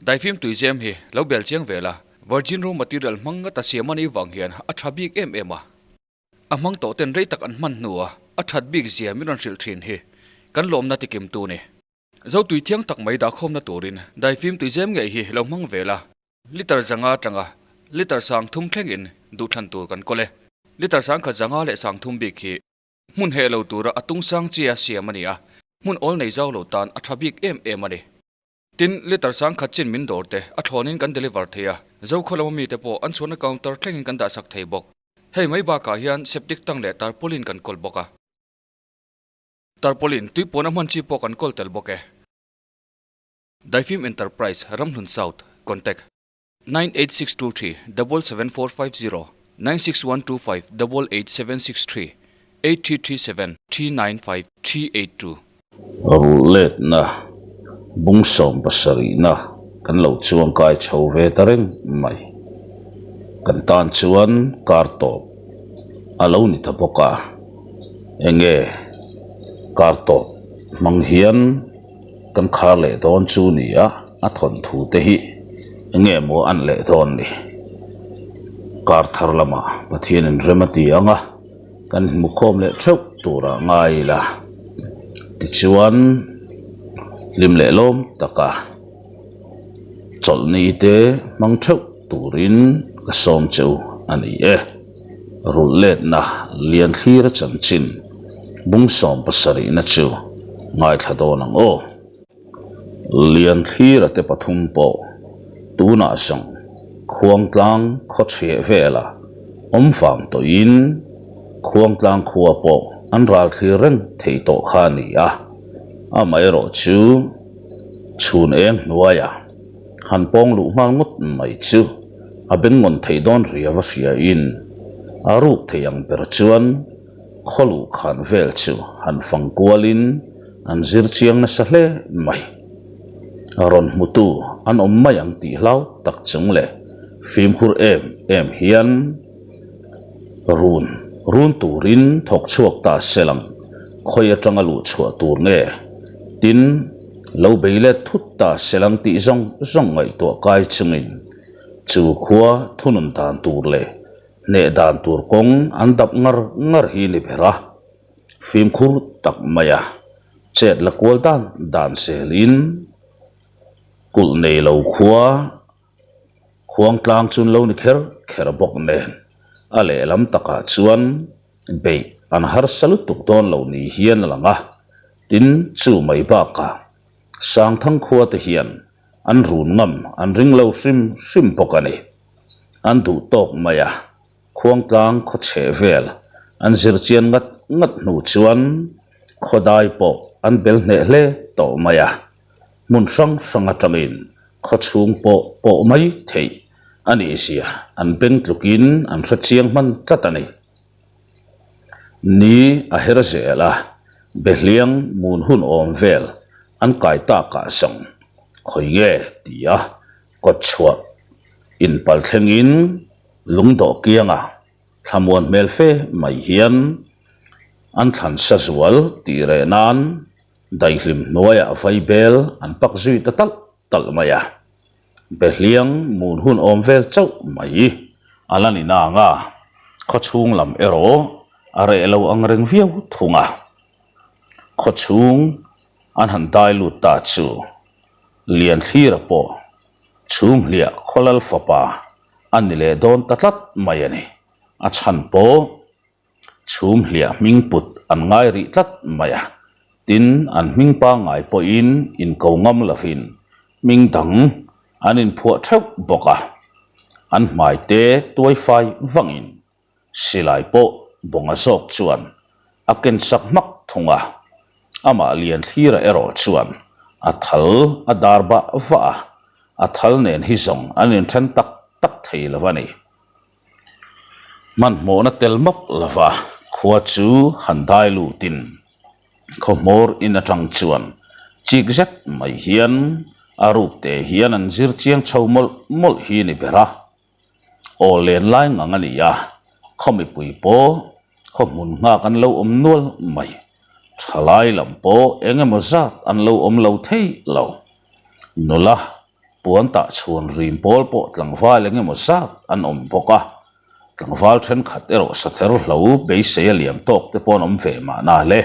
Daifim tuizem hi lo bel chiang ve la, virgin raw material hmang ngata siam a nih vang hian a tha bik em em a. A hmang tawh ten rei tak an hman hnua a that bik zia min rawn hrilh thin hi kan lawmna tikim tu ni. Zo tui thiang tak mai dahkhawmna turin daifim tuizem ngei hi lo hmang ve la. Litre zanga atanga litre 3000 thlengin duhthlan tur kan kawl e. Litre 1000 zanga leh 3000 bik hi hmun heh lo tura a tung sang chia siam a ni a, hmun awl nei zau lo tan a tha bik em em a ni. Tin, litre 10,000 chin min dawr te a thlawnin kan deliver thei a, Zokhaw lama mite pawh an chhuahna counter thlengin kan dahsak thei bawk. Hei mai bakah hian septic tank leh tarpaulin kan kawl bawk a. Tarpaulin tui puan a hman chi pawh kan kawl tel bawk e. Daifim Enterprise, Ramhlun South, Contact, 98623 77450 96125 88763 8337 395 382. Rulh letna bung 70na kan lo chuangkai chho ve ta reng mai. Kan tan chuan kar tawp a lo ni ta bawk a, enge kar tawp hmang hian Kan khar leh dawn chu ni a, a thawnthu te hi enge maw an leh dawn ni. Kar thar lamah Pathian in rem a ti ang a, kan inhmukhawm leh theuh turah ngai ila. Tichuan hlim leh lawm taka chawlhni te hmang theuh turin ka sawm che u a ni e. Rulh letna lian thlir a chanchin bung 70na chu ngaithla dawn ang aw. Lian thlira te pathum pawh tunah zawng Khuangtlang khaw chhiah velah awm vang tawhin Khuangtlang khua pawh an ral thlir reng thei tawh kha a ni a, amaherawh chu chhun eng hnuaiah han pawng luh nghal ngawt mai chu a bengngawn thei dawn ria va hriain a ruk thei ang ber chuan khaw luh khan vel chu han fang kualin an zir chiang nasa hle mai. Rawn hmutu an awm mai ang tih hlau tak chung leh fimkhur em em hian run run turin thawk chhuak ta se lang khawi atanga luh chhuah tur nge tin Lo bei let thut ta se lang tih zawng zawng ngaihtuah kai chungin chu khua thunun dan tur leh hneh dan tur kawng an dap ngar ngar hi ni ber a, fimkhur tak maia chet la kual dan dan zelin kulh nei lo khua khuangtlang chun lo ni kher kher bawk nen a lehlam takah chuan beih an harsa lutuk dawn lo ni hian a lang a, tin chu mai bakah Sangthang khua te hian an run ngam an ring lo hrim hrim bawk a ni. An duh tawk mai a, Khuangtlang khaw chheh vel an zir chian ngat ngat hnu chuan khawdai pawh an bel hneh hle tawh mai a, hmun hrang hrang atangin khaw chhung pawh pawh mai theih a nih zia an beng tlukin an hre chiang hman tlat a ni. Ni a her zel a, Behliang mun hun awm vel an kai takah zawng khawi nge ti a kawt chhuah inpal thlengin lungdawh kiangah thlamuan hmel fe mai hian an thlan sa zual tih reh nan daihlim hnuaiah vaibel an pak zui ta talh talh mai a. Behliang mun hun awm vel chauh mai a la ni nang a, khaw chhung lam erawh a reh lo ang reng viau thung a. Khaw chhung an han dai lut ta chu Lianhlira pawh chhum hliah khawlal fapa a ni leh dawn ta tlat mai a ni. A chhan pawh Chhum hliah hming put an ngai rih tlat mai a, tin an hming pangngai pawhin inko ngam lovin hming dang an inphuah theuh bawk a, an hmai te tuai fai vangin silai pawh bawnga zawk chuan a ken sak hmak thung a, amah Lianhlira erawh chuan a thal a dar bah vah a, a thal nen hi zawng an inthen tak tak thei lo a ni. Hmanhmawhna tel map lova khua chu han dai lutin khaw hmawr in atang chuan chik zet mai hian a ruk te hian an zir chiang chho mawlh mawlh hi ni ber a. Aw len lai ngang a ni a, khaw mipui pawh khaw hmun nghak an lo awm nual mai. Thalai lam pawh eng emaw zat an lo awm lo thei lo. Nula. Puan tah chhuan rim pawl pawh tlangval eng emaw zat an awm bawk a, tlangval thenkhat erawh sather hlo beisei a liam tawk te pawh an awm ve mahna le.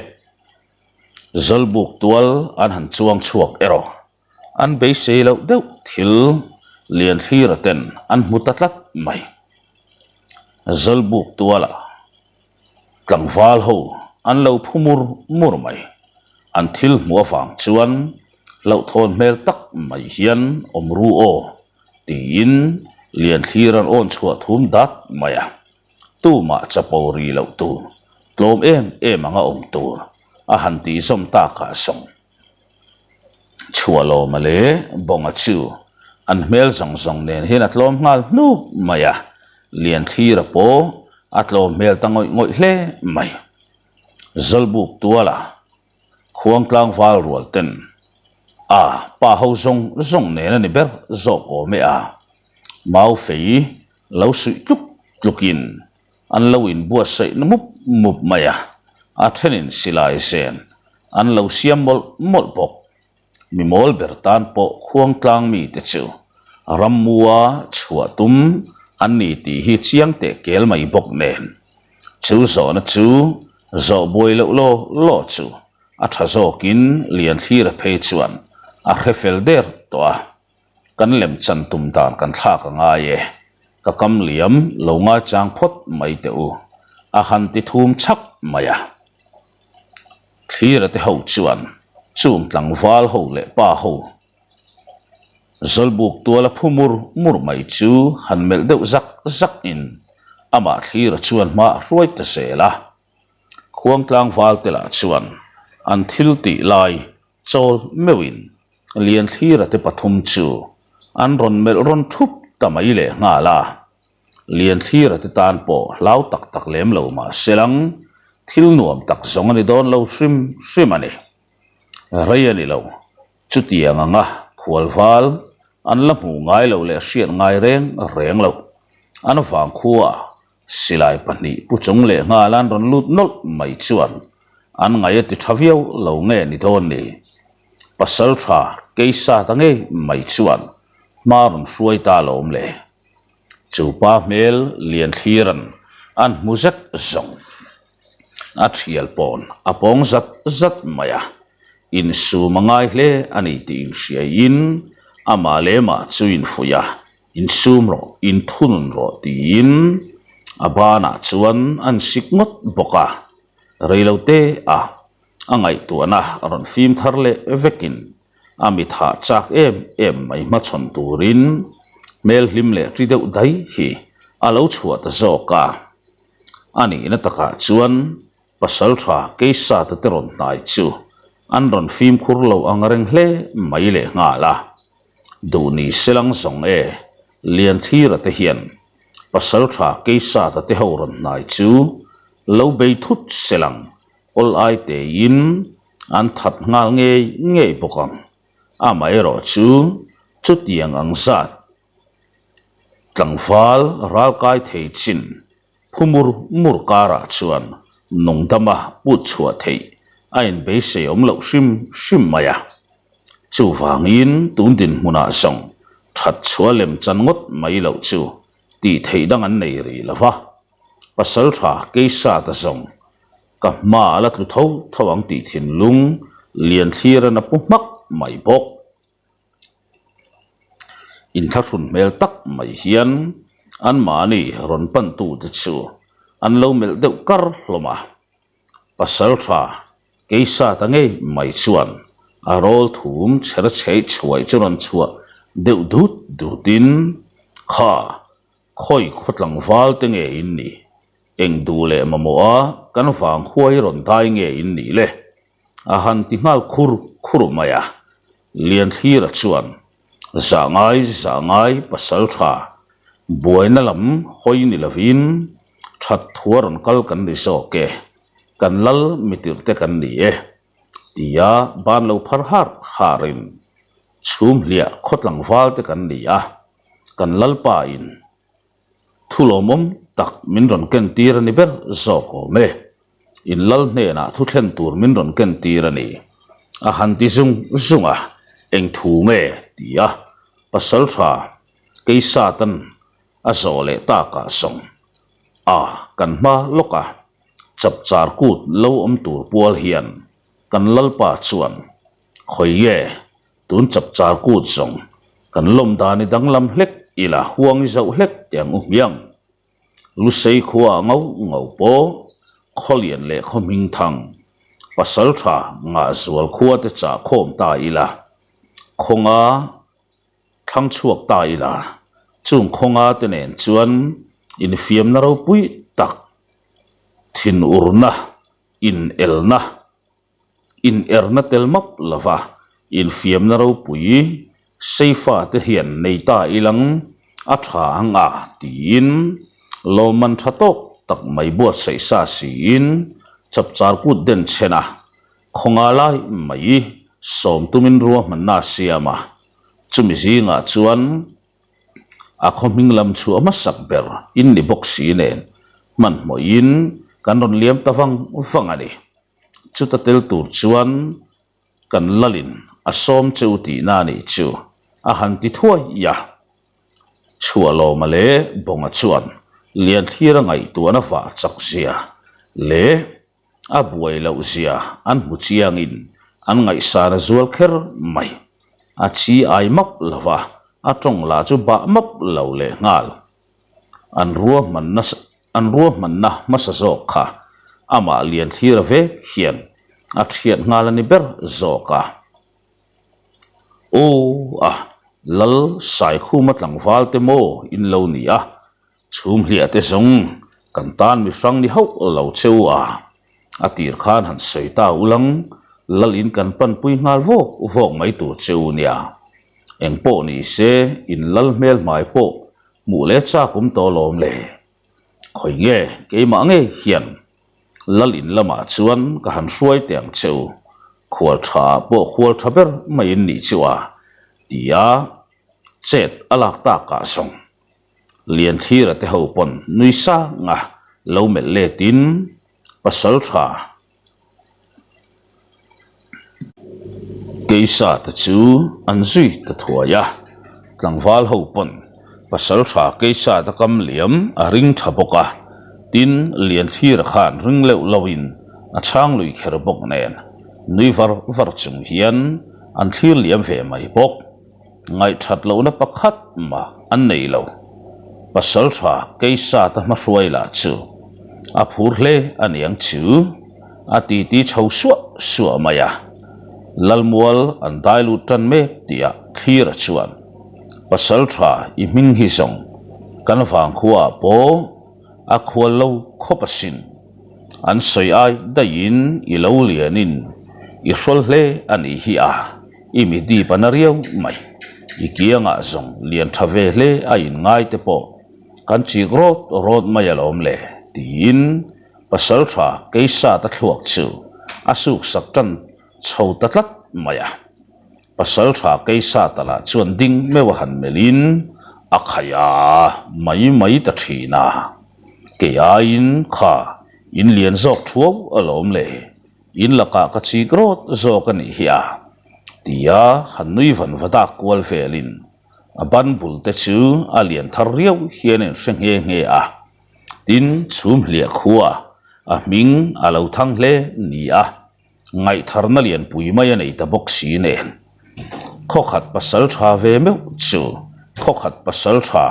Zawlbuk tual an han chuang chhuak erawh an beisei loh deuh thil lian thlira ten an hmu ta tlat mai. Zawlbuk tualah Tlangval ho an lo phu mur mur mai. An thil hmuh avang chuan hlauhthawn hmel tak mai hian awm ru aw tiin Lianthlir an awn chhuah thum dat mai a. Tumah chapo ri loh tur, tlawm em em anga awm tur a han tih zawm takah sawng. Chhuahlawma leh Bawnga chu an hmel zawng zawng nen hian a tlawm nghal hnuk mai a, Lianthlira pawh a tlawm hmel ta ngawih ngawih hle mai. Zawlbuk tuala khuangtlang val rual ten a pa ho zawng zawng nen a ni ber zawk awm e a, mau fei lo suih tluk tlukin An lo inbuatsaih na mup mup mai a, a thenin silai zen an lo siam mawlh mawlh bawk. Mi mawl ber tan pawh khuangtlang mite chu rammua chhuah tum an ni tih hi chiang teh kel mai bawk nen. Chu zawhna chu zawh buai loh law law chu a tha zawkin Lianhlira phei chuan a hre fel der tawh a. Kan lem chan tum dan kan thlak a ngai e, ka kam liam lo ngaichang phawt mai teh u, a han ti thum chhak mai a. Thlira te ho chuan chung tlangval ho leh pa ho Zawlbuk tuala phu mur mur mai chu han melh deuh zak zak in amah thlira chuan hma a hruai ta zel a. Khuang tlangval te lah chuan an thil tih lai Chawl meuhin Lianthlira te pathum chu an rawn melh rawn thup ta mai leh nghal a. Lianthlira te tan pawh hlau tak tak lem lo mah se lang, thil nuam tak zawng a ni dawn lo hrim hrim a ni. Rei a ni lo, chutiang anga khualval an la hmuh ngai lo leh hriat ngai reng reng lo. An vangkhua Silai pahnih pu chung leh nghal an rawn lut nawlh mai chuan an ngaih a ti tha viau lo nge ni dawn ni. Pasal tha keisa ta ngei mai chuan hma rawn hruai ta lawm le. Chu pa hmel lian thliran an hmu zet zawng. A thial pawn a pawng zat zat mai a, insum a ngai hle a ni tih inhriaiin amah leh mah chu infuih a. Insum rawh, inthunun rawh tiin a banah chuan an sik ngawt bawk a, reilote ah a ngaihtuahna rawn fim thar leh vekin a mithah chak em em mai hmachhawn turin hmel hlim leh ri deuh dai hi a lo chhuah ta zawk a. A nihna takah chuan Pasal tha Keisata te rawn hnai chu an rawn fimkhur lo ang reng hle mai leh nghal a. Duh ni selang zawng e, Lianthira te hian Pasal tha Keisata te ho rawn hnai chu lo bei thut selang awl ai tein an that nghal ngei ngei bawk ang. Amaherawh chu chutiang ang zat tlangval ralkai thei chin Phu mur mur karah chuan nungdama put chhuah theih a inbeisei awm loh hrim hrim mai a. Chuvangin tun dinhmunah zawng that chhuah lem chan ngawt mai loh chu tih theih dang an nei rih lo va. Pasaltha Keisata zawng ka hma a la tlu tho tho ang tih thinlung lian thliran a pu hmak mai bawk. Inthlahrun hmel tak mai hian anmahni rawn pantute chu an lo melh deuh kar hlawm a. Pasaltha Keisata ngei mai chuan a rawl thum chher chheih chhuai chu rawn chhuah deuh dut dutin, Kha, khawi khaw tlangval te nge in nih? Eng duh leh mamawha kan vang khuai rawn dai nge in nih le? A han ti nghal khur khur mai a, Lianthlira chuan, Zah ngai, zah ngai, pasal tha, buaina lam hawi ni lovin that thua rawn kal kan ni zawk e, kan lal mitirh te kan ni e, tia ban lo phar har harin chhum hliah khaw tlangval te kan ni a, kan lalpa in Thu lawmawm tak min rawn ken tir a ni ber zawk awm e. In lal hnenah thu thlen tur min rawn ken tir a ni. A han ti zung zung a, eng thu nge? ti a. Pasaltha Keisatan a zawh leh takah sawng a kan hma lawk a, chapchar kut lo awm tur pual hian kan Lalpa chuan khawi nge tun chapchar kut zawng kan lawm dan i danglam hlek ila huang i zauh hlek teh ang u hmiang. Lusei khua ngau ngau pawh Khawlian leh Khawhmingthang Pasaltha Ngahzual khua te chah khawm ta ila khawnga thlang chhuak ta ila, chung khawnga te nen chuan infiamna ropui tak, thinurna, inelna, inerna tel map lova infiamna ropui Seifa te hian nei ta ilang a tha ang a tiin lawmman tha tawk tak mai buatsaih sa siin chapchar kut den chhen a. Khawnga lai mai sawm tumin ruahmanna a siam a, chumi zingah chuan a khaw hming lam chhuah hmasak ber in ni bawk si nen hmanhmawhin kan rawn liam ta vang vang a ni. Chuta tel tur chuan kan lalin a sawm cheu tihna a nih chu a han ti thuai a. Chhuahlawma leh Bawnga chuan Lianthlir a ngaihtuahna vah chak zia leh A buai loh zia an hmu chiangin an ngaihsan a zual kher mai. A chi ai map lo va, a tawng lah chu bah map lo leh nghal. An ruahmanna an ruahmanna hmasa zawk kha amah Lianthlir vek hian a thiat nghal a ni ber zawk a. Aw a, Lal Saikhuma tlangval te maw in lo ni a, Chhum hliah te zawng kan tan mi hrang ni hauh lo che u a, a tir khan han sawi ta ulang lal in kan panpui nghal vawk vawk mai tur che u nia. Eng pawh ni se in lal hmel hmai pawh hmuh leh chak awm tawh lawm le. Khawi nge keimah ngei hian lal in lamah chuan ka han hruai teh ang che u, khual tha ah pawh khual tha ber mai in nih chu a, tia chet a lak takah zawng. Lianthira te ho pawn nui sanga lo melh letin pasal tha Keisa te chu an zui ta thuai a, tlangval ho pawn pasal tha Keisa te kam liam a ring tha bawk a, tin Lianthira khan ring leuh loin a chhang lui kher bawk nen nui var var chung hian an thlir liam ve mai bawk. Ngaihthat lohna pakhat mah an nei lo. Pasal tha Keisata hmahruai lah chu a phur hle a niang chu a titi chho suah suah mai a. Lalmual an dai lut tan mek tih ah Thlira chuan Pasal tha i hming hi zawng kan vangkhua ah pawh a khual lo khawp asin. An sawi ai daihin i lo lianin i hrawl hle a nih hi a. I mi dip a na riau mai. I kiangah zawng lian tha ve hle a inngai te pawh kan chik rawt rawt mai alawm le tiin pasal tha Keisata thluak chu a suksak tan chho ta tlat mai a. Pasal tha Keisata lah chuan ding meuh a han melhin a khai a mai mai ta thin a. Kei aiin kha in lian zawk thuau alawm le. In lakah ka chik rawt zawk a nih hi a, tia han nui van va dak kual velin a ban bul te chu a lian thar riau hian a inhre nghe nghe a. Tin, chhum hliah khua a hming a lo thang hle ni a, ngaihtharna lianpui mai a nei ta bawk si nen. Khawkhat pasal tha ve meuh chu khawkhat pasal tha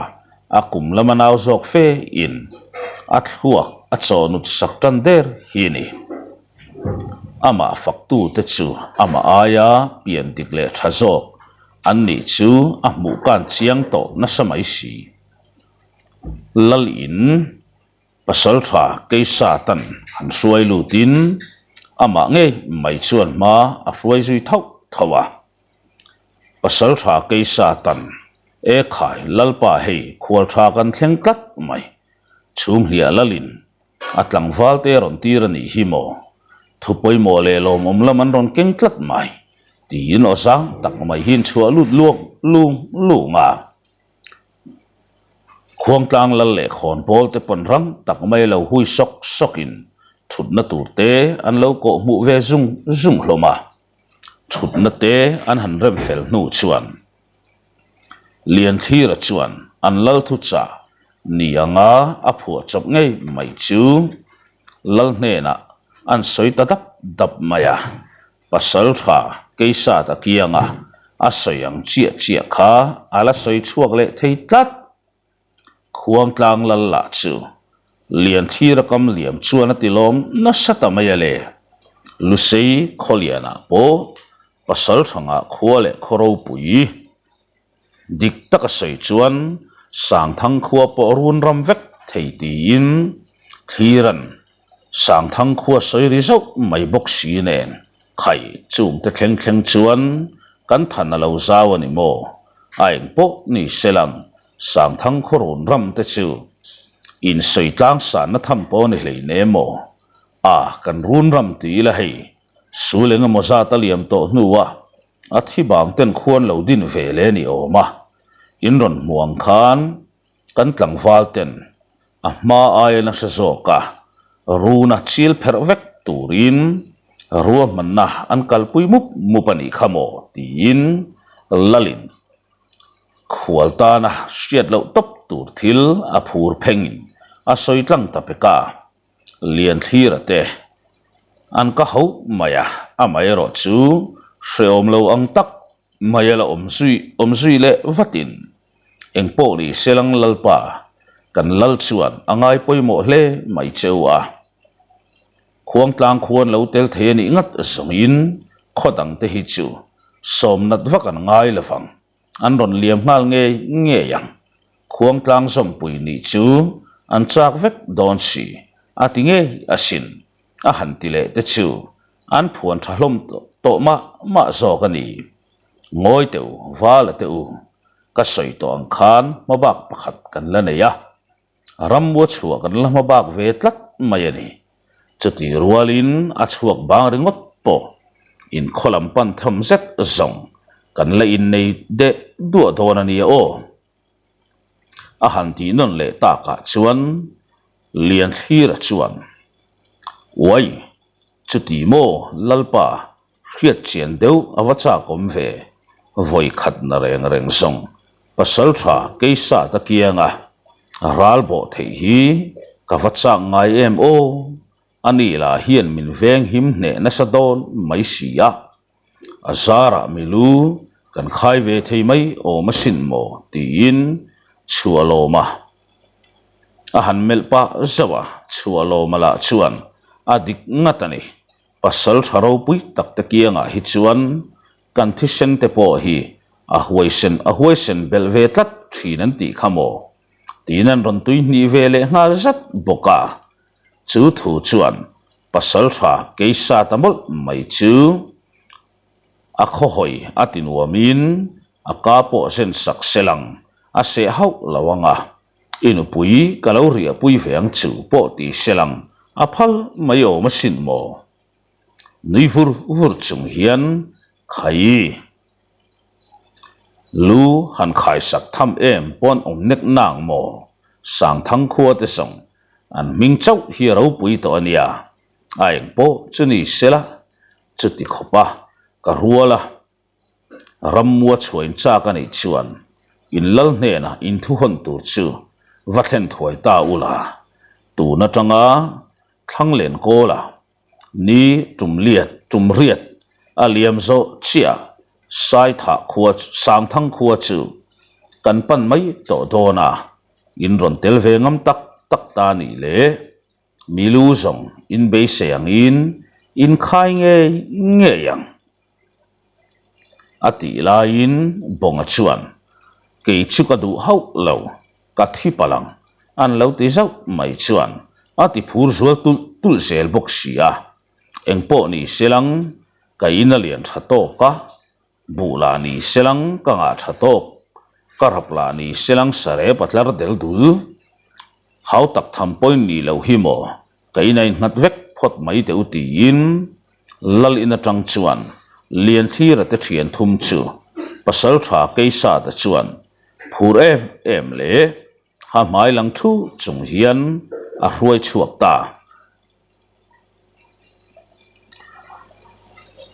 a kum lama nau zawk fe in a thluak a chawnut sak tan der hi a ni. Amah faktu te chu amah aia pian dik leh tha zawk an nih chu a hmuh kan chiang tawh nasa mai si. Lal in pasal tha Keisa tan han hruai lutin amah ngei mai chuan hma a hruai zui thauh thauh a. Pasal tha Keisa tan E khai, Lalpa hei khual tha kan thleng tlat mai. Chhum hliah lalin a tlangval te a rawn tir a nih hi maw? Thu pawimawh leh lawmawm lam an rawn keng tlat mai tiin aw zang tak mai hi inchhuah lut luak lung lung a. Khuangtlang lal leh khawn pawl te pawn rang tak mai lo hui sawk sawkin thutna tur te an lo kawh hmuh ve zung zung hlawm a. Thutna te an han rem fel hnu chuan. Lianthira chuan an lal thuchah ni anga a phuah chawp ngei mai chu lal hnenah an sawi ta dap dap mai a, pasal tha Keisata kianga a sawi ang chiah chiah kha a la sawi chhuak leh thei tlat. Khuangtlang lal lah chu Lianthira kam liam chuan a ti lawm nasa ta mai a le. Lusei Khawlianah pawh pasal thangah khua leh khaw ropui dik taka sawi chuan Sangthang khua pawh run ram vek thei tiin Thliran Sangthang khua sawi ri zauh mai bawk si nen khai chungte thleng thleng chuan kan than a lo zau a ni maw? A eng pawh ni se lang Sangthang khaw run ram te chu insawi tlang sanna tham pawh a ni hlei ne maw? A, kan run ram ti ila hei, sul eng emaw zat a liam tawh hnua a thi bang ten khuan lo din ve le ni awm a, in rawn hmu ang khan kan tlangval ten a hma aia nasa zawk a, runa chil pherh vek turin ruahmanna an kalpui mup mup a nih kha maw tiin Lalin Khual tana hriat loh tawp tur thil a phur phengin a sawi tlang ta pek a, Lianthira te an ka hauh mai a, amaherawh chu hrehawm lo ang tak mai a la awm zui awm zui leh vatin engpawh ni selang Lalpa kan lal chuan a ngai pawimawh hle mai cheu a. Khuangtlang khuan lo tel thei a nih ngat zawngin khaw dangte hi chu sawm nat vak an ngai lo vang, an rawn liam nghal ngei ngei ang. Khuangtlang zawmpui nih chu an chak vek dawn si, a ti ngei asin, a han ti leh te chu an phuan tha hlawm tawh mah mah zawk a ni. Ngawi teh u, Vala teh u, ka sawi tawh ang khan hmabak pakhat kan la nei a. Rammu a chhuah kan la hma bak ve tlat mai a ni. Chutih rualin a chhuak bang ringawt pawh inkhaw lam pan tham zet zawng kan la innei deh duah dawn a nia aw. A han tih nawn leh takah chuan Lianhlira chuan, Uai, chuti maw Lalpa Hriat chian deuh a va chak awm ve, vawi khat na reng reng zawng pasal tha keisat a kianga ral bawh theih hi ka va chak ngai em aw, a ni lah hian min veng him hneh nasa dawn mai si a, a zarah milu kan khai ve thei mai awm asin maw tiin chhuah lawm a. A han melh pah zauh a, chhuah lawma lah chuan a dik ngat a ni. Pasal tha ropui tak te kiangah hi chuan kan thisen te pawh hi a huaisen a huaisen belh ve tlat thin an tih kha maw? Tiin an rawn tui hnih ve leh nghal zat bawk a. Chu thu chuan pasal tha keisa ta mawlh mai chu a khawhawi a ti nuamin a ka pawh zen sak selang a seh hauh lo ang a. I nupui ka lo riahpui ve ang chu pawh ti se lang a phal mai awm asin maw? Nui vur vur chung hian khai lu han khaisak tham em pawn awm nek nang maw? Sangthang khua te zawng an hming chauh hi a ropui tawh a nia, a eng pawh chu ni sela chuti khawpa ka rual a. Rammua chhuain chak a nih chuan in lal hnenah in thu hawn tur chu va thlen thuai ta ula, tun atanga Thlanglen kawla ni tumliat tumriat a liam zawh chiah Saithah khua Sangthang khua chu kan pan mai tawh dawn a, in rawn tel ve ngam tak tak ta nih le. Milu zawng in beisei angin in khai ngei ngei ang. A tih laiin Bawnga chuan, Kei chu ka duh hauh lo, ka thi palh ang, an lo ti zauh mai chuan a ti phur zual tulh tulh zel bawk si a. Engpawh ni selang, ka in a lian tha tawk a, buh lah ni selang ka ngah tha tawk, ka rap lah ni selang sarep a tlar del dul. Hau tak tham pawhin nih loh hi maw? Ka in a innghat vek phawt mai teh u tiin Lal in atang chuan Lianthira te thian thum chu pasal tha Keisata chuan phur em em leh ha hmai lang thu chung hian a hruai chhuak ta.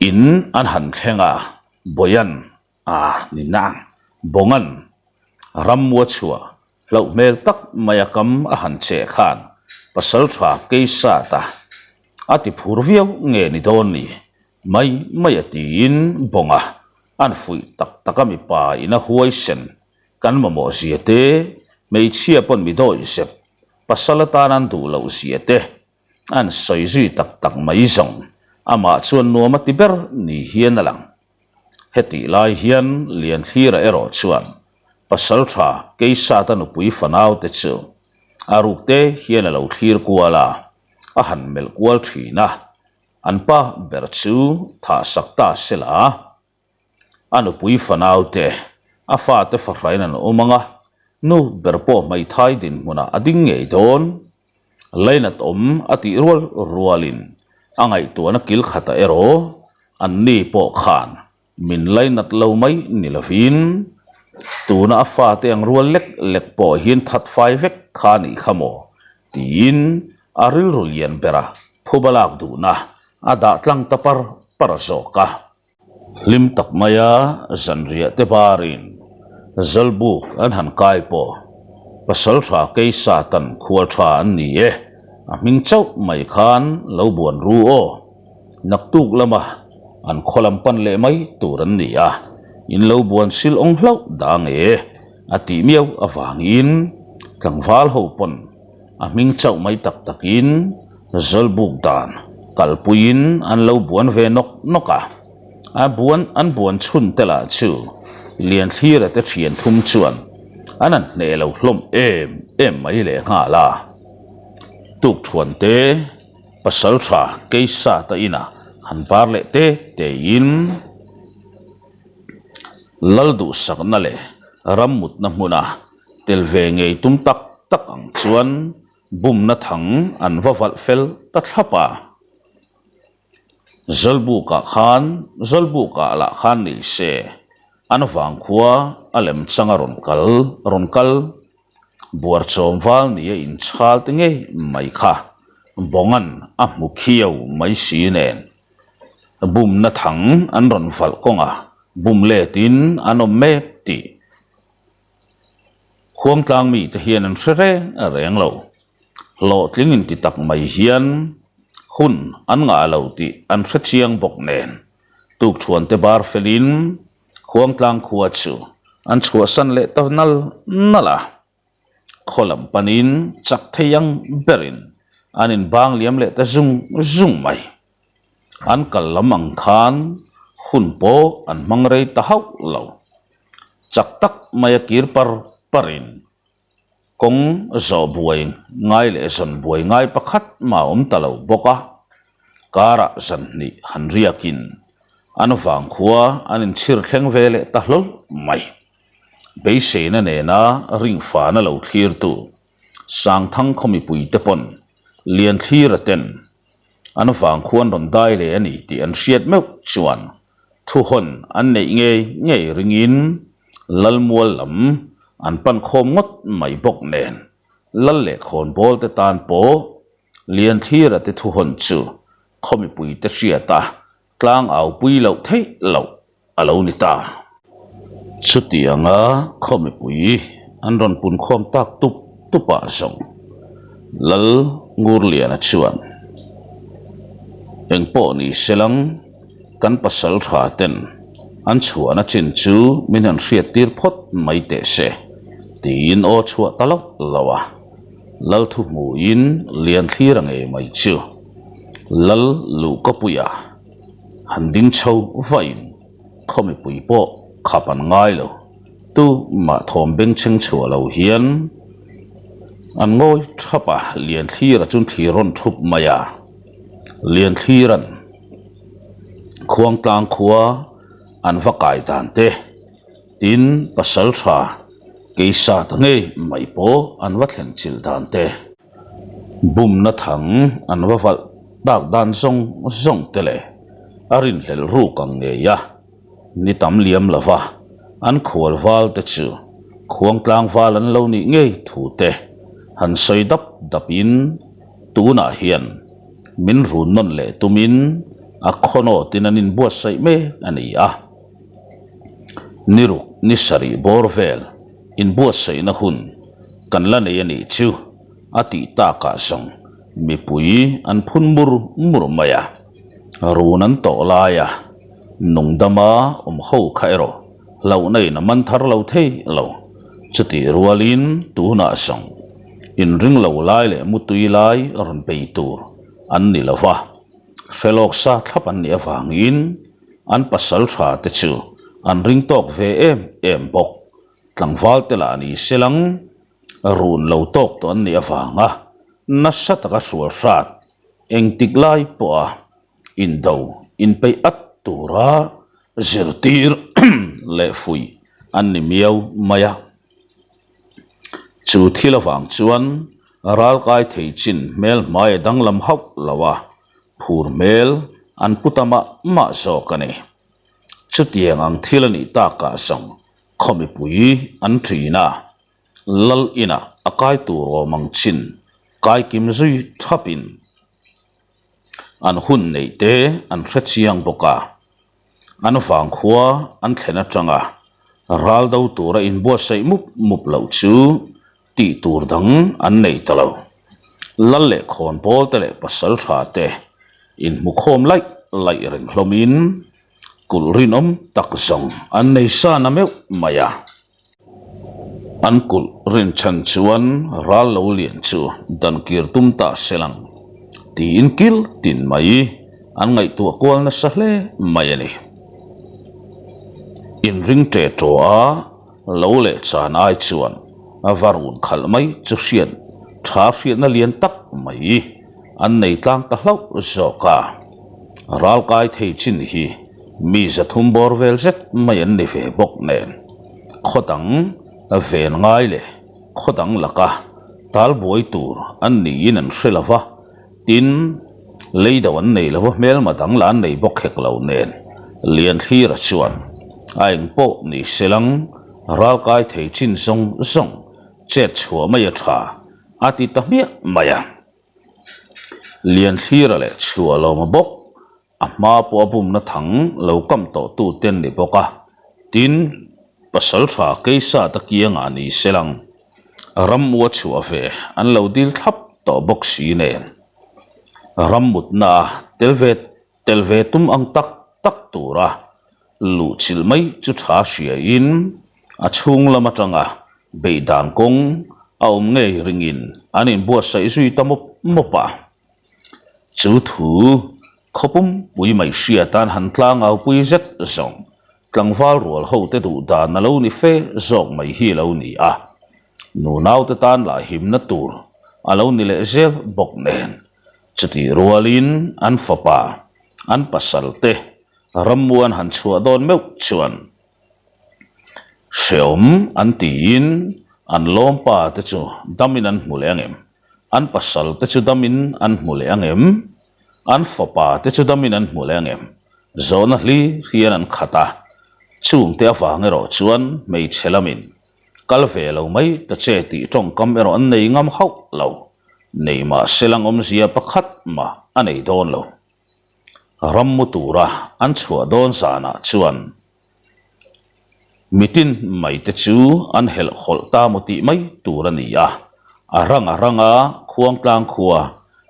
In an han thleng a, Bawian A ni nang. Bawngan. Rammua chhuah hlauh hmel tak maia kam a han cheh khan pasaltha Keisata a ti phur viau nge ni dawn ni mai mai a tiin bawnga an fuih tak tak a mipa in a huaisen kan mamawh zia te, hmeichhia pawn mi dawih zep pasal atan an duh loh zia te an sawi zui tak tak mai zawng amah chuan nuam a ti ber ni hian a lang. Hetih lai hian Lianhlira erawh chuan pasal tha Keisata nupui fanau te chu a ruk te hian a lo thlir kual a, a han melh kual thin a, an pa ber chu thah sak ta se la. A nupui fanau te, a fate fahrain an awm ang a, nu ber pawh hmeithai dinhmunah a ding ngei dawn. Lainat awm a tih rual rualin a ngaihtuahna kil khatah erawh anni pawh khan min lainat lo mai ni lovin tuna a fate ang rual lek lek pawh hian that fai vek kha a nih kha maw tiin a rilru lian bera phuba lak duhna a dah tlang ta par par zawk a. Hlim tak maia zanriah te barin Zawlbuk an han kai pawh pasal tha Keisa tan khual tha an ni e, a hming chauh mai khan lo buan ru aw. Naktuk lama an khaw lam pan leh mai tur an ni a, in lo buan sil awng hlauh dang e a tih miau avangin tlangval ho pawn A hming chauh mai tak takin Zawlbuk dan kalpuiin an lo buan ve nawk nawk a. A buan an buan chhun te lah chu Lianthlira te thian thum chuan an han hneh lo hlawm em em mai leh nghal a. Tukthuan te pasal tha Keisata inah han bar leh te tein Lal duhsakna leh rammutna hmuna Tel ve ngei tum tak tak ang chuan bumna thang an va valh fel ta thlap a. Zawlbukah khan Zawlbukah lah khan ni se an vangkhua a lem chang a rawn kal rawn kal buarchawm val nia inchhal te ngei mai kha Bawngan a hmu khiau mai si nen bumna thang an rawn valh kawnga bum letin an awm mek tih Khuangtlang mite hian an hre reng reng lo. Hlawhtling inti tak mai hian hun an ngah lo tih an hre chiang bawk nen tukthuante bar felin Khuangtlang khua chu an chhuahsan leh ta nal nal a. Khaw lam panin chak thei ang berin an inbang liam leh ta zung zung mai. An kal lam ang khan hun pawh an hmang rei ta hauh lo. Chak tak maia kir par parin kawng zawh buai ngai leh zawn buai ngai pakhat mah a awm ta lo bawk a. Karah zan hnih han riakin an vangkhua an inchhir thleng ve leh ta hlawl mai. Beiseina nena ringfana lo thlirtu Sangthang khaw mipuite pawn Lianthlira ten an vangkhuan rawn dai leh a ni tih an hriat meuh chuan thuhawn an neih ngei ngei ringin Lalmual lam an pan khawm ngawt mai bawk nen Lal leh khawnbawl te tan pawh Lianthlira te thuhawn chu khaw mipuite hriata Tlang au pui loh theih loh a lo ni ta. Chutianga khaw mipui an rawn pun khawm tak tup tup ah zawng Lal Ngurliana chuan engpawh ni selang kan pasal tha ten an chhuahna chin chu min han hriat tir phawt mai teh se tiin aw chhuah ta loh loh a. Lal thu hmuin Lianthlira ngei mai chu Lal Luhkapuia han ding chho vain khaw mipui pawh khap an ngai lo. Tu mah thawm bengchheng chhuah lo hian an ngawi thap a, Lianthlira chuan thlir rawn thup mai a. Lianthliran Khuangtlang khua an va kai dan te Tin, pasal tha keisa ta ngei mai pawh an va thlen chilh dan te, bumna thang an va valh tak dan zawng zawng te leh a rinhlelh ruk ang ngei a, ni tam liam lova an khual val te chu khuangtlang val an lo nih ngei thu te han sawi dap dap in tunah hian min run nawn leh tumin a khawnawt in an inbuatsaih mek a ni a. Ni ruk ni sarih bawr vel. Inbuatsaihna hun kan la nei a nih chu a tih takah zawng mipui an phun mur mur mai a, run an tawh laia nungdama awm ho kha erawh hlauhna in a man thar lo thei lo. Chutih rualin tunah zawng inring lo lai leh mutui lai rawn bei tur an ni lo va, hre lawk sa thlap an nih avangin an pasal tha te chu an ring tawk ve em em bawk. Tlangval te lah ni se lang run lo tawk tawh an nih avanga nasa taka hrual hrat engtik lai pawha indo inpeih at tura zirtir leh fuih an ni miau mai a. Chu thil avang chuan ralkai thei chin hmel hmai a danglam hauh lo a, phur hmel an pu ta mah mah zawk a ni. Chutiang ang thil a nih takah zawng khaw mipui an ṭin a, Lal inah a kai tur awm ang chin kai kim zui thapin an hun neih te an hre chiang bawk a. An vangkhua an thlen atanga ral do tura inbuatsaih mup mup loh chu tih tur dang an nei ta lo. Lal leh khawnbawl te leh pasaltha te inhmukhawm laih laih reng hlawmin kulh rinawm tak zawng an nei sa na meuh mai a. An kulh rinchhan chuan ral lo lian chu dan kir tum ta se lang tiin kil tin mai an ngaihtuah kual nasa hle mai a ni. Inring ṭe ṭaw a lo leh chan ai chuan a va run khalh mai chu hriat tha hriatna lian tak mai an nei tlang ta hlauh zawk a. Ral kai thei chin hi mi zathum bawr vel zet mai an ni ve bawk nen khaw dang ven ngai leh khaw dang laka tal buai tur an niin an hre lo va, tin lei do an nei lo va hmelma dang lah an nei bawk hek lo nen Lianhlira chuan a eng pawh ni se lang ral kai thei chin zawng zawng chet chhuah mai a tha a ti ta hmiah mai a. Lianhlira leh chhuah lawm a bawk, a hma pawh a bumna thang lo kam tawh tu te an ni bawk a, tin, pasal tha Keisata kiangah ni se lang, rammu a chhuah ve an lo dil thlap tawh bawk si nen, rammutna a tel ve tel ve tum ang tak tak tura luh chilh mai chu tha hriain a chhung lam atanga beihdan kawng a awm ngei ringin an inbuatsaih zui ta mawp mawp a. Chu thu khawpum pui mai hriatan han tlangau pui zet zawng tlangval rual ho te duh dan a lo ni fe zawk mai hi a lo ni a, nunaute tan lah himna tur a lo ni leh zel bawk nen. Chutih rualin an fapa, an pasal te rammuan han chhuah dawn meuh chuan hreawm an tiin an lawmpa te chu damin an hmu leh ang em? An pasal te chu damin an hmu leh ang em? An fapa te chu damin an hmu leh ang em? Zawhna hlir hian an khat a, chungte avang erawh chuan hmeichhe lamin kal ve lo mai ta che tih tawngkam erawh an nei ngam hauh lo. Nei mah se lang awmzia pakhat mah a nei dawn lo. Rammu tura an chhuah dawn zanah chuan mitin mai te chu an helh hawlh ta maw tih mai tur a ni a, a rang a ranga khuangtlang khua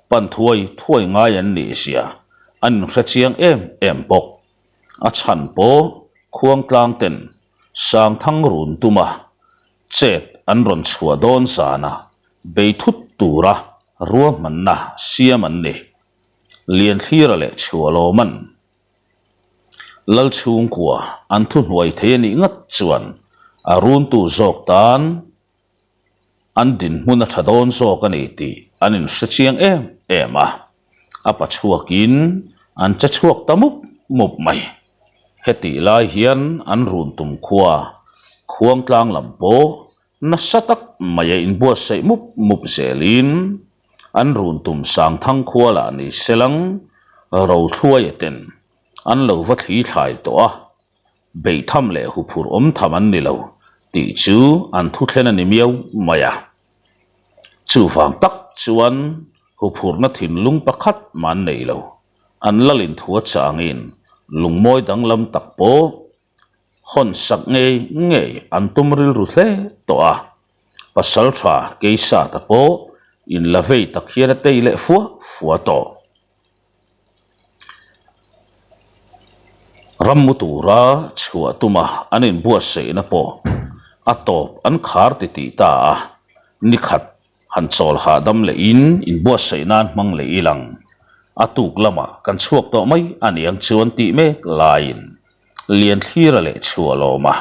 pan thuai thuai ngai an nih zia an inhre chiang em em bawk. A chhan pawh khuangtlang ten Sangthang run tuma Chet an rawn chhuah dawn zanah bei thut tura ruahmanna siam an ni. Lianthlira leh Chhuahlawman Lalchhungkua an thuhnuai thei a nih ngat chuan a runtu zawk tan an dinhmun a tha dawn zawk a ni tih an inhre chiang em em a. A pa chhuakin an che chhuak ta mup mup mai. Hetih lai hian an run tum khua khuangtlang lam pawh nasa tak mai a inbuatsaih mup mup zelin an run tum Sangthang khua lah ni selang Rothluaia ten an lo va thli thlai tawh a, beihtham leh huphurh awm tham an ni lo tih chu an thuthlen a ni miau mai a. Chuvang tak chuan huphurhna thinlung pakhat mah an nei lo. An lalin thu a changin lungmawi danglam tak pawh. Hawn sak ngei ngei an tum rilru hle tawh a, Pasaltha Keisata pawh in la vei tak hian a tei leh fua fua tawh. Rammu tura chhuah tuma an inbuatsaihna pawh a tawp an khar titih ta a, nikhat Han chawl hahdam leh in inbuatsaih nan hmang leh i lang. A tuk lamah kan chhuak tawh mai a niang chuan tih mek laiin Lianthlira leh Chhuahlawma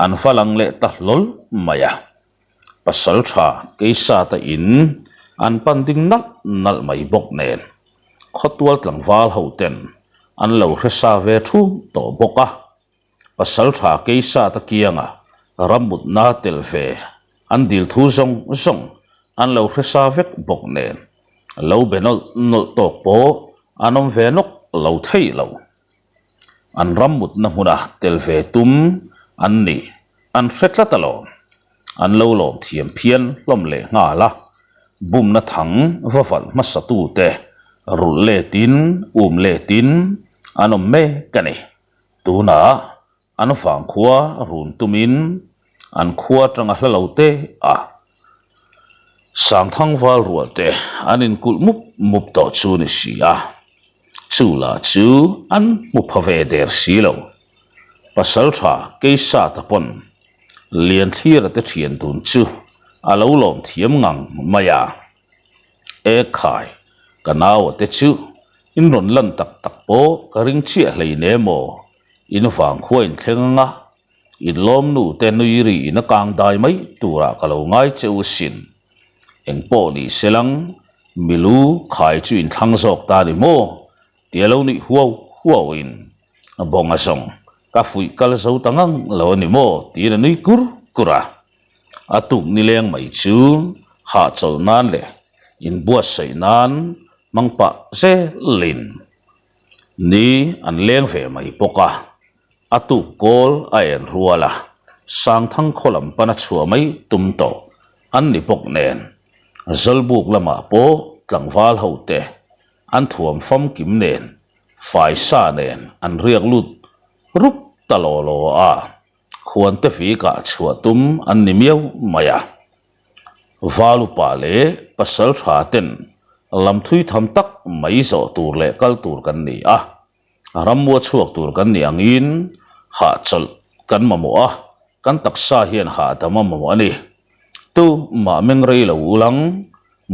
an va lang leh ta hlawl mai a. Pasal tha Keisata in an pan ding nalh nalh mai bawk nen khawtual tlangval ho ten an lo hre sa ve thum tawh bawk a. Pasaltha Keisata kianga rammutna tel ve an dil thu zawng zawng an lo hre sa vek bawk nen lo be nawlh nawlh tawk pawh an awm ve nawk lo thei lo. An rammutna hmuna tel ve tum an ni an hre tlat alawm. An lo lawm thiam phian hlawm leh nghal a, bumna thang va valh hmasa tute rulh letin um letin an awm mek a ni. Tunah an vangkhua run tumin an khua atanga hla lo te a Sangthang val rual te an inkulh mup mup tawh chu ni si a, chu lah chu an hmu pha ve der si lo. Pasaltha Keisata pawn Lianthlira te thian dun chu a lo lawm thiam ngang mai a. E khai, ka naua te chu in rawn lan tak tak pawh ka ring chiah hlein em aw, in vangkhua in thleng anga in lawmnu te nui ri in a kang dai mai turah ka lo ngai che u sin. Engpawh ni se lang, milu khai chu in thlang zawk ta ni maw? Tia lo nuih huau huau in bawnga zawng ka fuih kal zo ta ngang lo a ni maw? Tiin a nui kur kur a. A tuk nileng mai chu hahchawlh nan leh inbuatsaih nan hmang pah zelin ni an leng ve mai bawk a. A tuk kawl a en rual a, Sangthang khaw lam pana chhuah mai tum tawh an ni bawk nen Zawlbuk lamah pawh tlangval ho te an thuam famkim nen faisa nen an riak lut rup ta law law a. Khuante vikah chhuah tum an ni miau mai a. Valupa leh pasal tha ten lam thui tham tak mai zawh tur leh kal tur kan ni a, ramua chhuak tur kan nih angin hahchawlh kan mamawh a, kan taksa hian hahdam a mamawh a ni. Tu mah meng rei lo ulang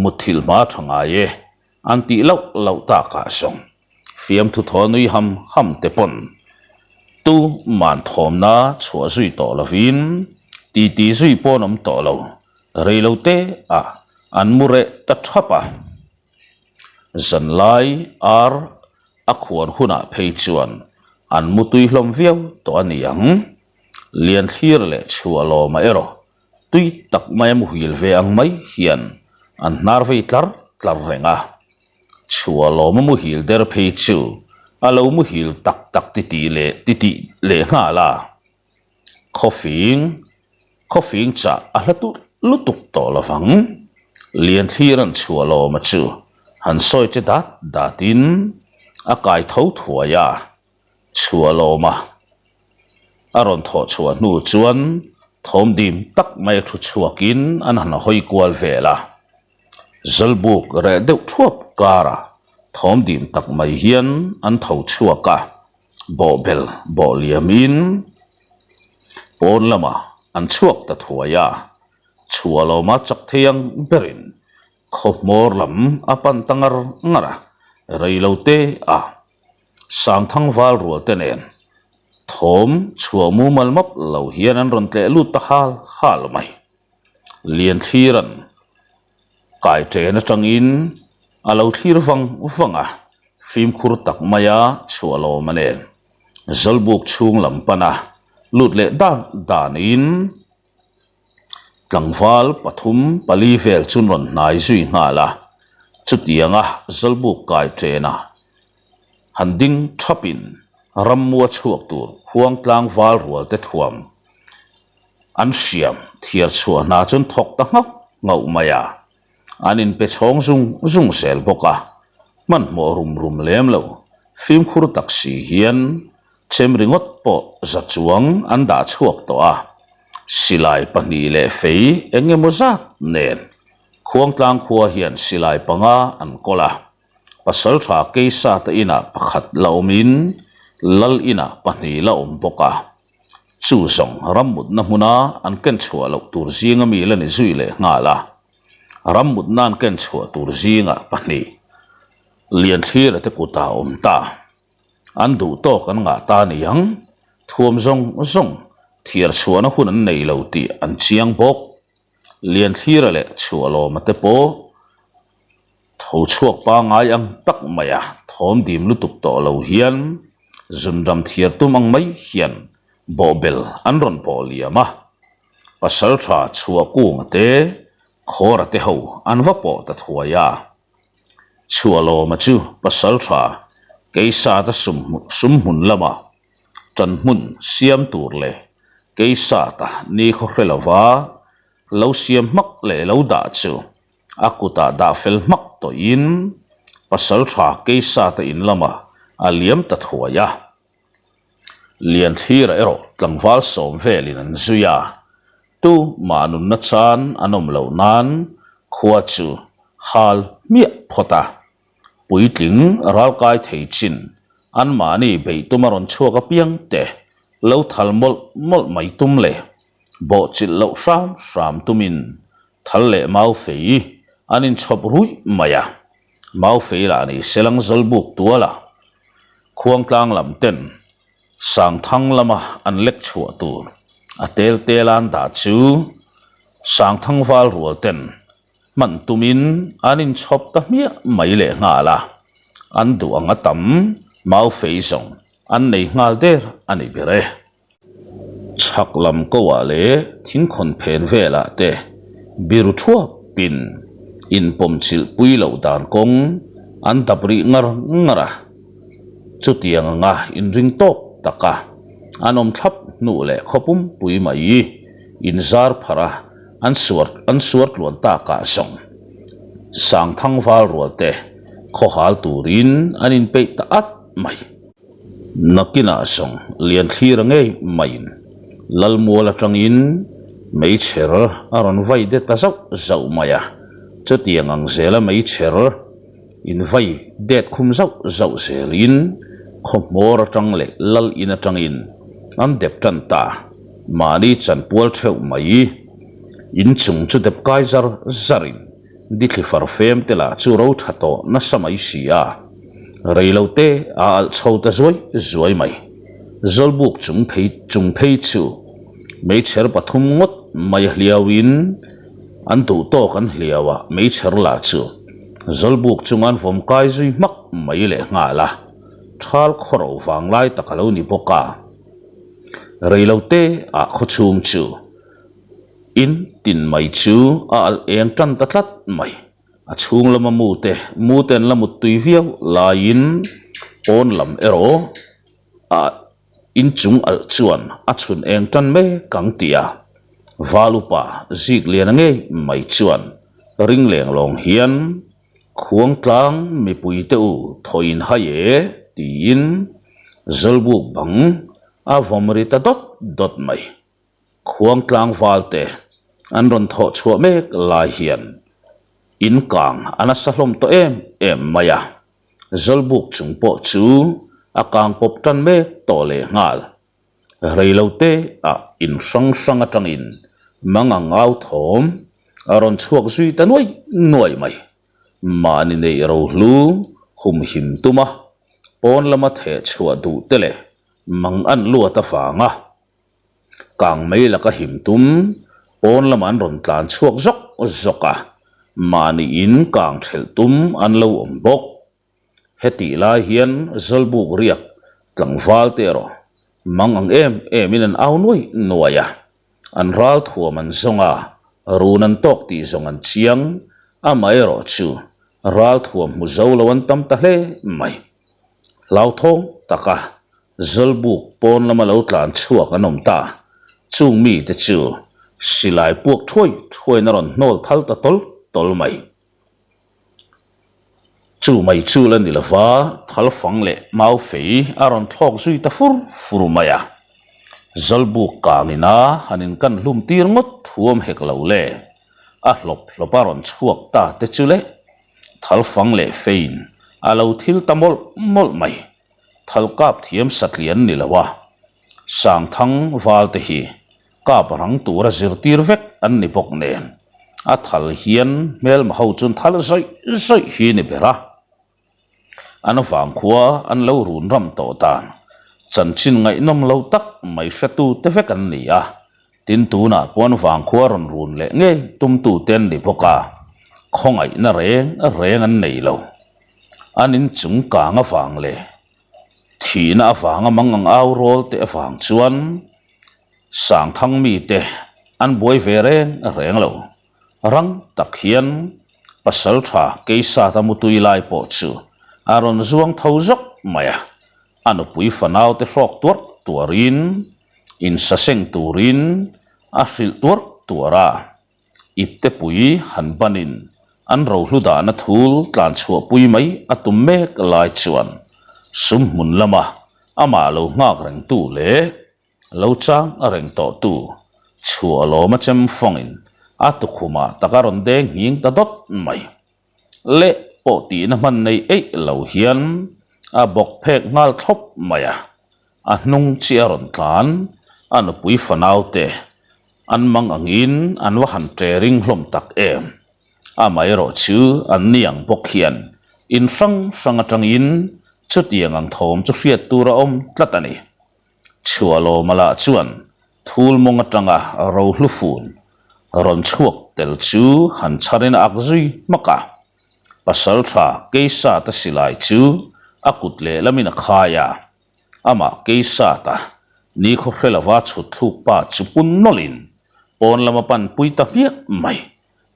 mutthilh hma tha ngai e an tih loh loh takah zawng. Fiamthu thaw nui ham ham te pawn tu man thawmna chhuah zui tawh lovin titi zui pawn awm tawh lo, rei lo te ah an mu reh ta thap a. Zanlai ar a khuan hunah phei chuan an mu tui hlawm viau tawh a ni ang. Lianthlir leh Chhuahlawma erawh tui tak mai a muhil ve ang mai hian an hnar vei tlar tlar reng a. Chhuahlawm a muhil der phei chu a lo muhil tak tak titih leh titih leh nghal a. Khawfing, khawfing chah a hla tut lutuk tawh lo vang. Lianthliran Chhuahlawma chu han sawi che dat datin a kai tho thuai a. Chhuahlawma a rawn thawh chhuah hnu chuan thawm dim tak mai a thu chhuakin an han hawi kual vel a. Zawlbuk reh deuh thuap karah thawm dim tak mai hian an tho chhuak a, bawhbel bawh liamin pawn lamah an chhuak ta thuai a, chhuahlawma chak thei ang berin khaw hmawr lam a pan ta ngar ngar a, rei lo te ah Sangthang val rual te nen thawm chhuah mumal map lo hian an rawn tleh lut ta hal hal mai. Lianthliran kai chen atangin a lo thlir vang vang a, fimkhur tak maia chhuahlawm a nen. Zawlbuk chhung lam pana lut leh dan danin tlangval pathum pali vel chu rawn hnai zui nghal a, chutianga Zawlbuk kai chena han ding thapin rammua chhuak tur khuang tlangval rual te thuam An hriam thiar chhuah hna chuan thawk ta nghauh nghauh mai a, an inpe chhawng zung zung zel bawk a, hmanhmawh rum rum lem lo fimkhur tak si hian Chem ringawt pawh za chuang an dah chhuak tawh a, silai pahnih leh fei eng emaw zat nen Khuangtlang khua hian silai panga an kawl a, Pasaltha Keisata inah pakhat la awmin Lal inah pahnih la awm bawk a. Chu zawng rammutna hmuna an ken chhuah loh tur zinga mi la ni zui leh nghal a, rammutna an ken chhuah tur zingah pahnih Lianthlir-a te kutah a awm ta. An duh tawk an ngah ta ni ang, thuam zawng zawng thiar chhuahna hun an nei lo tih an chiang bawk. Lianthlir-a leh Chhuahlawma te pawh tho chhuak pangngai ang tak maia thawm dim lutuk tawh lo hian zunram thiar tum ang mai hian bawhbel an rawn bawh liam a. Pasaltha Chhuahkunga te Khawra te ho an va pawh ta thuai a. Chhuahlawma chu pasaltha Keisata sumhmun lama tan hmun siam tur leh Keisata nikhaw hre lova lo siam hmak leh lo dah chu a kutah dah fel hmak tawhin pasaltha Keisata in lamah a liam ta thuai a. Lianthlir erawh tlangval sawm velin an zui a, tu mah nunna chan an awm loh nan khua chu hal hmiah phawt a. Puitling ralkai thei chin anmahni beih tuma rawn chhuak apiang te lo thal mawlh mawlh mai tum leh bawhchilh loh hram hram tumin thal leh mau fei an inchhawp ruih mai a. Mau fei lah ni selang zawlbuk tuala Khuangtlang lam ten Sangthang lama an lek chhuah tur a tel tel an dah chu Sangthang val rual ten hman tumin an inchhawp ta hmiah mai leh nghal a, an duh ang a tam mau fei zawng an nei nghal der a ni ber e. Chhak lam koah leh thingkhawn phen velah te biru thuapin inpawm chilh pui loh dan kawng an dap rih ngar ngar a. Chutiang anga inring tawk taka an awm thlap hnu leh khaw pumpui mai inzar pharh a an suar an suar tluan takah zawng Sangthang val rual te khawhal turin an inpeih ta at mai. Nakinah zawng Lianthlir ngei maiin Lalmual atangin meichher a rawn vai de ta zauh zauh mai a, chutiang ang zela meichher invai det khum zauh zauh zelin khaw hmawr atang leh lal in atangin an dep tan ta, mahni chanpual theuh mai inchung chu dep kai zar zarin Dithli farfem te lah chu ro tha tawh nasa mai si a, rei lo te a alh chho ta zuai zuai mai. Zawlbuk chung phei chung phei chu meichher pathum ngawt mai a hliau in an duh tawk an hliau a, meichher lah chu zawlbuk chunga an vawm kai zui hmak mai leh nghal a, thal khawro vanglai tak a lo ni bawk a, rei lo te ah khawchhung chu. In tin mai chu a alh eng tan ta tlat mai. A chhung lama mu te, mu te an la mut tui viau laiin pawn lam erawh a inchung alh chuan a chhun eng tan mek ang tih a val upa zik lian ngei mai chuan ring leng lawng hian Khuangtlang mipui te u thawiin hai e tiin Zawlbuk bang a vawm ri ta dawt dawt mai. Khuang tlangval te an rawn thawh chhuah mek lai hian in kang a nasa hlawm tawh em em mai a, Zawlbuk chung pawh chu a kang pawp tan mek tawh leh nghal. Reilo te ah in hrang hrang atangin mangang au thawm a rawn chhuak zui ta nuai nuai mai. Mahni neih rohlu humhim tuma pawn lama theh chhuah duh te leh mang an luat avanga Kang mai laka him tum pawn lamah an rawn tlan chhuak zawk zawk a, mahniin kang thelh tum an lo awm bawk. Hetih lai hian Zawlbuk riak tlangval te erawh mang ang em emin an au nuai nuai a, an ral thuam an zawng a, run an tawk tih zawng an chiang, amaherawh chu ral thuam hmu zo lo an tam ta hle mai. Hlauthawng taka Zawlbuk pawn lama lo tlan chhuak an awm ta. Chung mite chu silai puak thuai thuaiin a rawn hnawl thal ta tawl tawl mai. Chu mai chu la ni lova, thalfang leh maufei a rawn thlawk zui ta fur fur mai a. Zawlbuk kangina han inkan hlum tir ngawt thuam hek lo le. A hlawp hlawp a rawn chhuak ta te chu le. Thalfang leh feiin a lo thil ta mawlh mawlh mai. Thal kap thiam satlian ni lo a, Sangthang val te hi kap rang tura zirtir vek an ni bawk nen, a thal hian hmelma ho chuan thal zawih zawih hi ni ber a. An vangkhua an lo run ram tawh dan chanchin ngaihnawm lo tak mai hretu te vek an ni a, tin tunah pawh an vangkhua rawn run leh ngei tumtu te an ni bawk a, khawngaihna reng reng an nei lo. An inchung kang avang leh thihna avanga mang ang au rawl te avang chuan Sangthang mite an buai ve reng reng lo. Rang tak hian Pasaltha Keisata mutui lai pawh chu a rawn zuang tho zawk mai a, a nupui fanau te hrawk tuarh tuarin insaseng turin a hrilh tuarh tuarh a. Iptepui han banin an rohlu dahna thul tlan chhuahpui mai a tum mek lai chuan sum hmun lama amah lo nghak rengtu leh lo chang a reng tawhtu chhuah lawma chem fawngin a tukhumah tak a rawn deng nghing ta dawt mai. Leh pawh tihna hman nei eih lo hian a bawk phek nghal thlawp mai a, a hnung chi a rawn tlan, a nupui fanaute an mang angin an va han ṭe ring hlawm tak em. Amaherawh chu an ni ang bawk hian in hrang hrang atangin chutiang ang thawm chu hriat tur a awm tlat a ni. Chhuahlawma lah chuan thul mawng atanga rohlu fun rawn chhuak tel chu han chharin a ak zui hmak a. Pasaltha Keisata silai chu a kut lehlamin a khai a, amah Keisata nikhaw hre lova chhut thluk pa chu pun nawlhin pawn lama panpui ta hmiah mai.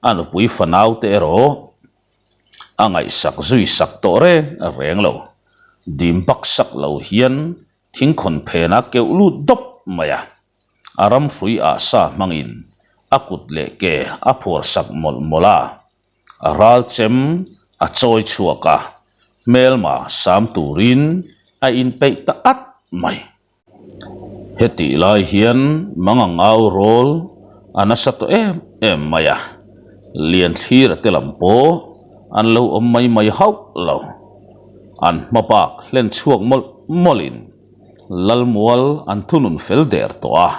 A nupui fanaute erawh a ngaihsak zui sak tawh reng reng lo. Dim bak sak lo hian thingkhawn phenah keuh lut dawp mai a, a ram hrui ah sa hmangin a kut leh ke a phuar sak mawlh mawlh a, a ral chem a chawi chhuak a, hmelma sam turin a inpeih ta at mai. Hetih lai hian mangang au rawl a nasa tawh em em mai a, Lianthlir a te lam pawh an lo awm mai mai hauh lo. An hma bak hlen chhuak mawlh mawlhin Lalmual an thunun fel der tawh a,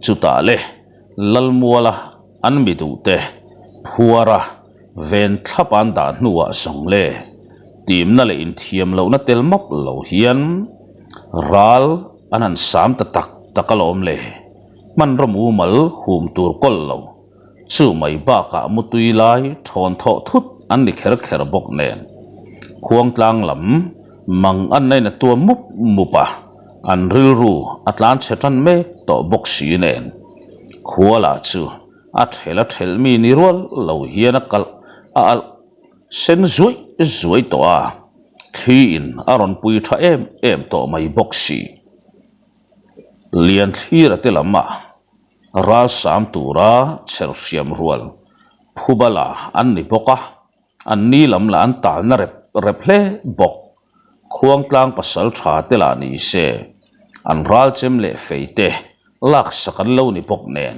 chutah le Lalmuala an mi duhte phuara ven thlap an dah hnuah zawng le timna leh inthiam lohna tel map lo hian ral an han sam ta tak tak alawm le. Hmanraw mumal hum tur kawl lo chu mai bakah mutui lai thawn thawh thut an ni kher kher bawk nen khuangtlang lam mang an nain a tuam mup mup a, an rilru a tlan chhe tan mek tawh bawk si nen khua lah chu a ṭhel a ṭhelh mi ni rual lo hian a kalh a alh sen zuai zuai tawh a, thli in a rawn pui ṭha em em tawh mai bawk si. Lian thlira te lam ah ral sam tura chher hriam rual phuba la an ni bawk a, an ni lam lah an talna rep rep hle bawk. Khuangtlang pasal tha te lah ni se, an ral chem leh fei te laksak an lo ni bawk nen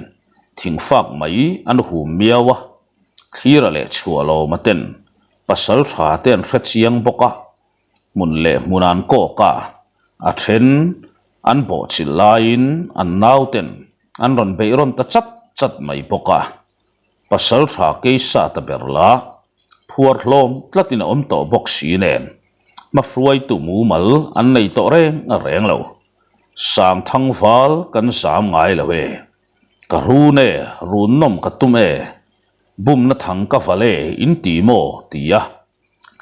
thingfak mai an hum miau a, thlira leh chhuahlawma ten pasal tha te an hre chiang bawk a, hmun leh hmun an kawk a, a then an bawhchilh laiin an nauten an rawn beih rawn ta chat chat mai bawk a, pasal tha keisa ta ber lah phuar hlawm tlatin a awm tawh bawk si nen hmahruaitu mumal an nei tawh reng reng lo. Sangthang val kan zam ngai lo e, ka run e, run nawm ka tum e, bumna thang ka val e in ti maw? ti a.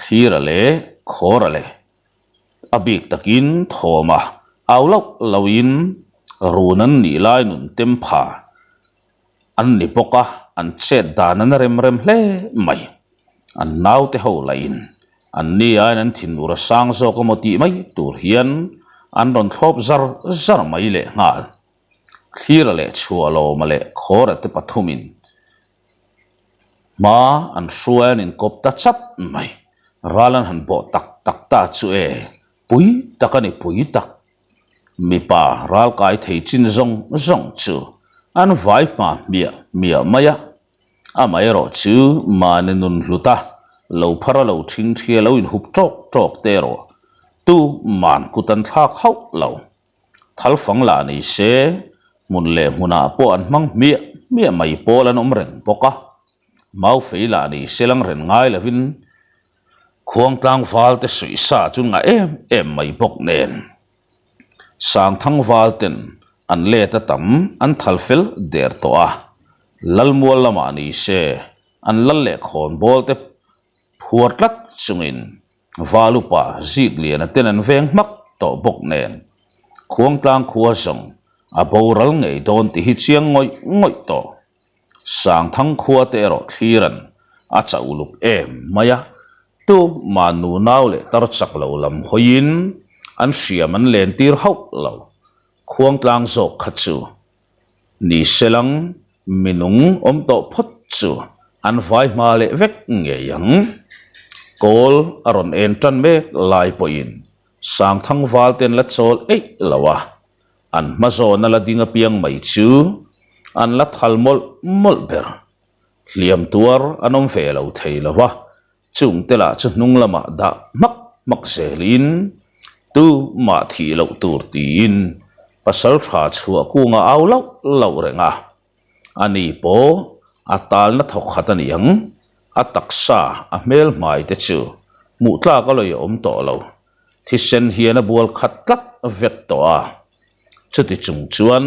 Thlira leh Khawra leh a bik takin thawma au loh lohin run an nih lai nun tem pha an ni bawk a, an chet dan an rem rem hle mai. An naute ho lahin an ni aiin an thinur a sang zawk emaw tih mai tur hian an rawn thlawp zar zar mai lehnghal. Thlira leh Chhuahlawma leh Khawra te pathumin Hma an hruai an inkawp ta chat mai. Ral an han bawh tak tak ta chu e, pui tak a ni pui tak. Mipa ral kai thei chin zawng zawng chu an vai hma hmiah hmiah mai a. Amaherawh chu mahni nun hlut a, lo phar a lo thing thia lo inhup tawk tawk te erawh tu man kut an thlak hauh lo. Thal fang lah ni se, hmun leh hmunah pawh an hmang hmiah hmiah mai pawl an awm reng bawk a. Mau fei lah ni se lang ren ngai lovin khuang tlangval te suih sa chu ngah em em mai bawk nen. Sangthang val ten an let a tam an thal fel der tawh a, Lalmual lamah ni se an lal leh khawnbawl te Phuar tlat chungin Valupa Zikliana ten an veng hmak tawh bawk nen Khuangtlang khua zawng a boral ngei dawn tih hi chiang ngawih ngawih tawh. Sangthang khua te erawh thliran a chauh uluk em mai a, tu mah nunau leh tar chak lo lam hawiin an hriam an len tir hauh lo. Khuangtlang zawk kha chu Ni selang minung awm tawh phawt chu an vai hma leh vek ngei ang. Kawl a rawn en tan mek lai pawhin Sangthang val ten la chawl eih lo a, an hma zawna la ding apiang mai chu an la thal mawlh mawlh ber. Hliam tuar an awm ve lo thei lo va, Chung te lah chu hnung lamah dah hmak hmak zelin tu mah thih loh tur tiin pasal tha chhuah kunga au lauh lauh reng a. A ni pawh a talna thawk khat a ni ang, a taksa a hmel hmai te chu hmuh tlak a lawi a awm tawh lo, thisen hian a bual khat tlat vek tawh a. Chuti chung chuan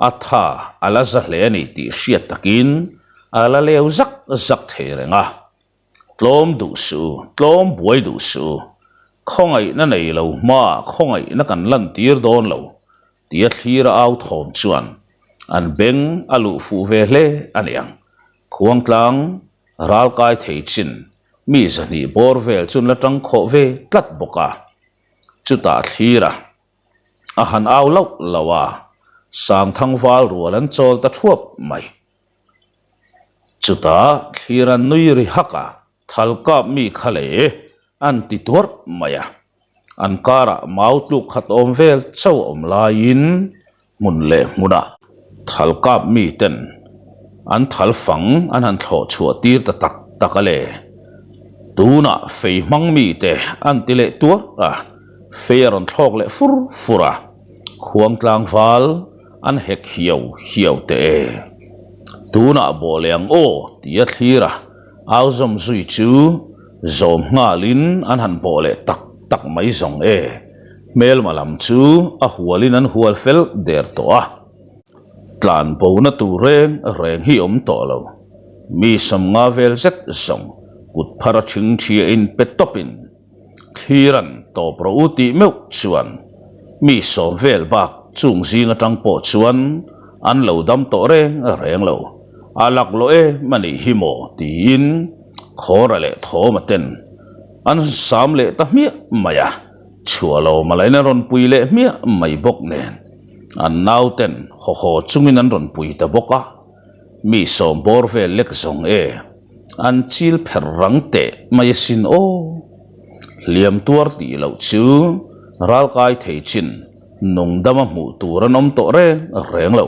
a tha a la za hle a ni tih hriat takin a la leu zak zak thei reng a. Tlawm duh suh u, tlawm buai duh suh u, khawngaihna nei lo hmaah khawngaihna kan lantir dawn lo tia thlir a au thawm chuan an beng a luh fuh ve hle a niang. Khuangtlang ralkai thei chin mi zahnih bawr vel chu an la tang khawh ve tlat bawk a, chutah thlir a a han au lauh lauh a, Sangthang val rual an chawl ta thuap mai. Chutah thlir an nui ri hak a, thal kap mi kha le an ti tuarh mai a. An karah mau tluk khat awm vel chauh a awm laiin hmun leh hmunah thal kap mi ten an thal fang an han thlawh chhuah tir ta tak tak a le. Tunah fei hmang mi te an ti leh tuarh a, fei a rawn thlawk leh fur fur a, khuang tlangval An hek hiau hiau teh e. Tunah bawh leh ang aw ti a thlir a, au zawm zui chu zawm nghalin an han bawh leh tak tak mai zawng e. Hmelma lam chu a hualin an hual fel der tawh a. Tlan bona tur reng reng hi awm tawh lo. Mi sawmnga vel zet zawng kut phar a thing thia in pe tawpin Thlir an tawp rawh u tih meuh chuan mi sawm vel bak chung zing atang pawh chuan an lo dam tawh reng reng lo. A laklawh em a nih hi maw tiin Khawra leh Thawma ten an sam leh ta hmiah mai a, Chhuahlawma lain a rawn pui leh hmiah mai bawk nen an nauten haw haw chungin an rawn pui ta bawk a. Mi sawm bawr vel lek zawng e, an chil pher rang teh mai asin aw. Hliam tuar tih loh chu ralkai thei chin nungdama hmuh tur an awm tawh reng reng lo.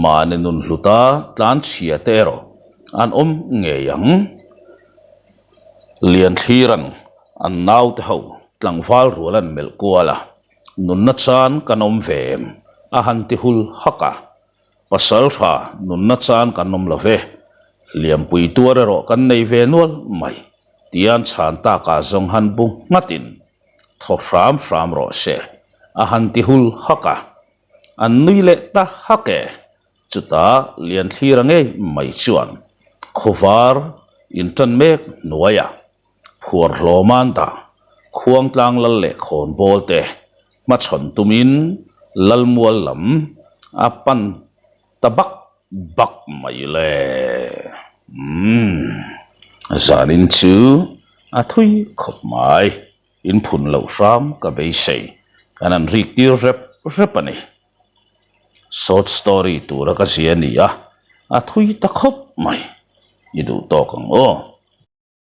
Mahni nun hluta tlan chhia te erawh an awm ngei ang. Lianthliran an naute ho tlangval rual an melh kual a, nunna chan kan awm ve em a han ti hul hak a. Pasal tha nunna chan kan awm lo ve, hliampui tuar erawh kan nei ve nual mai, tian chhan takah zawng han bu nghatin thaw hram hram rawh se, a han ti hul hak a. An nui leh ta hak e, chutah Lianthlira ngei mai chuan khawvar intan mek hnuaiah phuar hlawm an dah, Khuangtlang lal leh khawnbawl te hmachhawn tumin Lalmual lam a pan ta bak bak mai le. Umm, zanin chu a thui khawp mai, in phun loh hram ka beisei, kan han rik tir rep rep a ni. Short story tura ka zia a ni a, a thui ta khawp mai, i duh tawk ang aw.